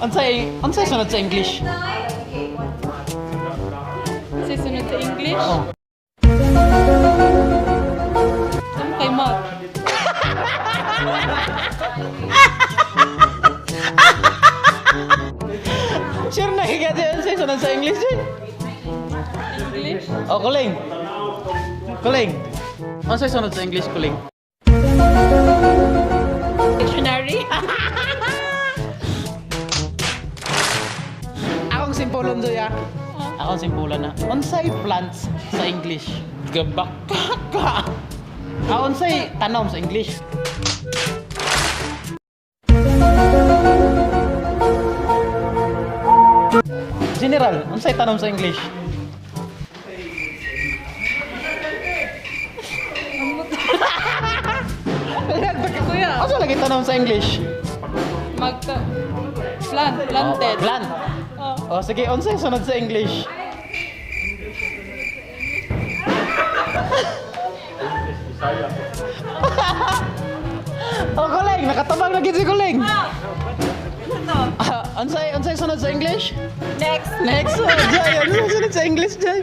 Unsay sunod sa English? Kasi sunod sa English. Oh. Ano kay Matt? Sure na higa di unsay sunod sa English eh? English? Oh, kuling. Kuling. Unsay sunod sa English, kuling? Dictionary? Akong simpulan Zoya. Akong simpulan na. Unsay plants sa English? Gabakaka. Ah, unsay tanom sa English? General, unsay tanom sa English? Kuya, Unsa lagi tanom sa English? magta... Plant, planted. Oh, plant. Oh. Oh, sige, unsay sunod sa English? Oh, kuling, nakatabang na gid si kuling. Ah, unsay sunod sa English? Next. Next, oh, Jay, unsay sunod sa English, Jay?